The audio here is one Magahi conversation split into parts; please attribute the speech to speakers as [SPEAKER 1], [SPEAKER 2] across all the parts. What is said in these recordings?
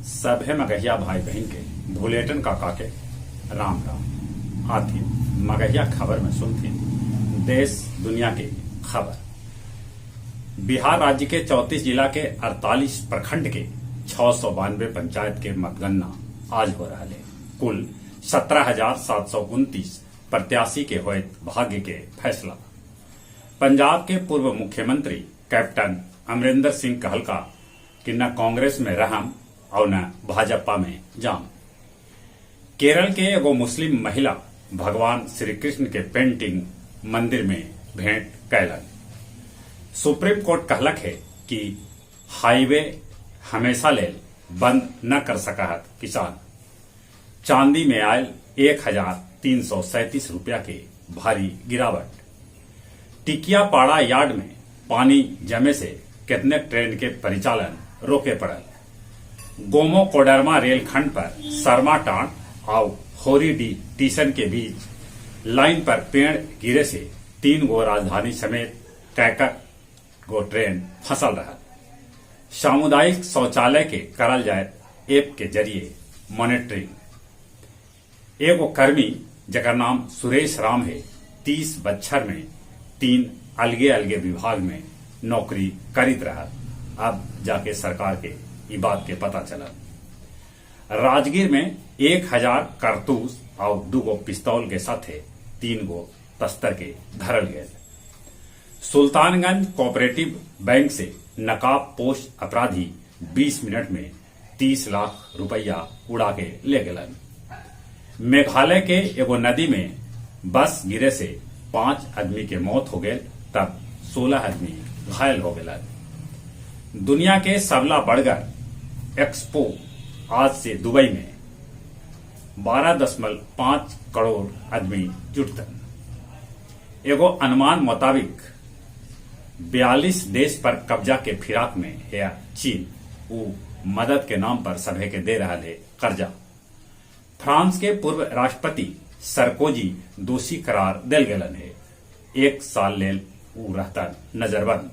[SPEAKER 1] सभे मगहिया भाई बहन के भुलेटन काका के राम राम। आथिन मगहिया खबर में सुनथिन देश दुनिया के खबर। बिहार राज्य के 34 जिला के 48 प्रखंड के 692 पंचायत के मतगणना आज हो रहा है। कुल 17,729 प्रत्याशी के होयत भाग्य के फैसला। पंजाब के पूर्व मुख्यमंत्री कैप्टन अमरिंदर सिंह कहलका कि न कांग्रेस में रहम और न भाजपा में जाम। केरल के एगो मुस्लिम महिला भगवान श्री कृष्ण के पेंटिंग मंदिर में भेंट कैलन। सुप्रीम कोर्ट कहलक है कि हाईवे हमेशा लेल बंद न कर सकहत किसान। चांदी में आयल 1,337 रुपया के भारी गिरावट। टिकियापाड़ा यार्ड में पानी जमे से कितने ट्रेन के परिचालन रोके पड़ल। गोमो कोडरमा रेलखंड पर शर्माटांड और होरीडीह टीसन के बीच लाइन पर पेड़ गिरे से 3 गो राजधानी समेत कैकक गो ट्रेन फंसल रहा। सामुदायिक शौचालय के करल जाए ऐप के जरिए मॉनिटरिंग। एगो कर्मी जकर नाम सुरेश राम है 30 बच्छर में 3 अलगे अलगे विभाग में नौकरी करित रहा। अब जाके सरकार के ई बात के पता चला। राजगीर में 1000 कारतूस और 2 गो पिस्तौल के साथे 3 गो तस्तर के धरल गए। सुल्तानगंज कोऑपरेटिव बैंक से नकाब पोश अपराधी 20 मिनट में 30 लाख रुपया उड़ा के ले गलन। मेघालय के एगो नदी में बस गिरे से 5 आदमी के मौत हो गए, तब 16 आदमी घायल हो गए। दुनिया के सबला बड़गर एक्सपो आज से दुबई में 12.5 करोड़ आदमी जुटतन। एगो अनुमान मुताबिक 42 देश पर कब्जा के फिराक में है चीन। वो मदद के नाम पर सभे के दे रहा है कर्जा। फ्रांस के पूर्व राष्ट्रपति सरकोजी दोषी करार दिल गलन है। 1 साल लेल ऊ रहता नजरबंद।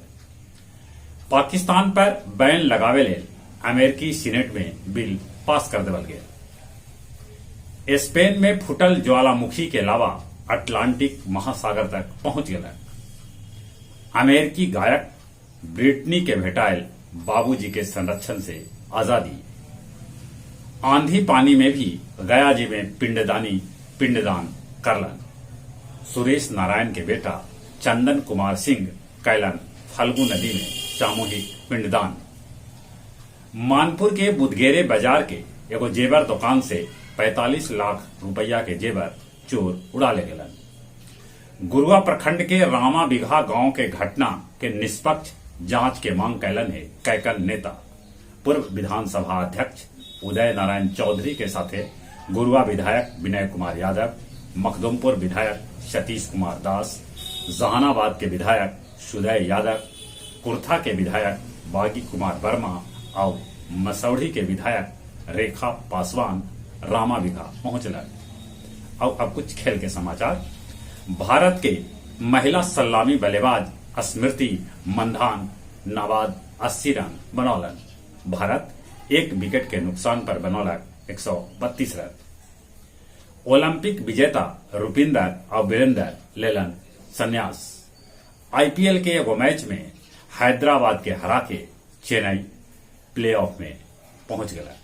[SPEAKER 1] पाकिस्तान पर बैन लगावे लेल अमेरिकी सीनेट में बिल पास कर देवल गया। स्पेन में फुटल ज्वालामुखी के अलावा अटलांटिक महासागर तक पहुंच गया। अमेरिकी गायक ब्रिटनी के भेटायल बाबूजी के संरक्षण से आजादी। आंधी पानी में भी गया जी में पिंडदानी पिंडदान करलन। सुरेश नारायण के बेटा चंदन कुमार सिंह कैलन फल्गु नदी में सामूहिक पिंडदान। मानपुर के बुदगेरे बाजार के एगो जेवर दुकान से 45 लाख रुपया के जेवर चोर उड़ा ले गलन। गुरुआ प्रखंड के रामा बिघा गांव के घटना के निष्पक्ष जांच के मांग कैलन है कैकन नेता। पूर्व विधानसभा अध्यक्ष उदय नारायण चौधरी के साथे गुरुआ विधायक विनय कुमार यादव, मखदुमपुर विधायक सतीश कुमार दास, जहानाबाद के विधायक सुदय यादव, कुर्था के विधायक बागी कुमार वर्मा और मसौढ़ी के विधायक रेखा पासवान रामा बिघा पहुंचलन। और अब कुछ खेल के समाचार। भारत के महिला सलामी बल्लेबाज स्मृति मंधान नाबाद 80 रन बनौलन। भारत 1 विकेट के नुकसान पर बनौलक 132 रन। ओलंपिक विजेता रुपिंदर और वीरेंद्र लेलन संन्यास। आईपीएल के एगो मैच में हैदराबाद के हरा के चेन्नई प्लेऑफ में पहुंच गया।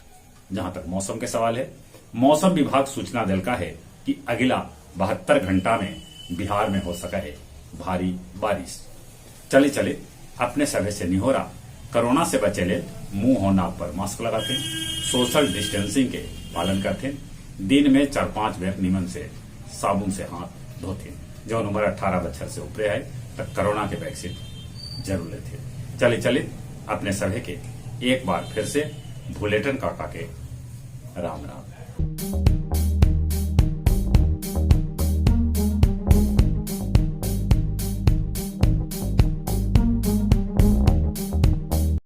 [SPEAKER 1] जहां तक मौसम के सवाल है, मौसम विभाग सूचना दिलका है कि अगला 72 घंटा में बिहार में हो सका है भारी बारिश। चले चले अपने सभे से निहोरा, कोरोना से बचे ले मुंह और नाक पर मास्क लगाते, सोशल डिस्टेंसिंग के पालन करते, दिन में 4-5 बेर निमन से साबुन से हाथ धोते। जो उम्र 18 बच्चर से ऊपरे है तब कोरोना के वैक्सीन जरूर लेते। चले चले अपने सभे के एक बार फिर से भुलेटन काका के राम राम।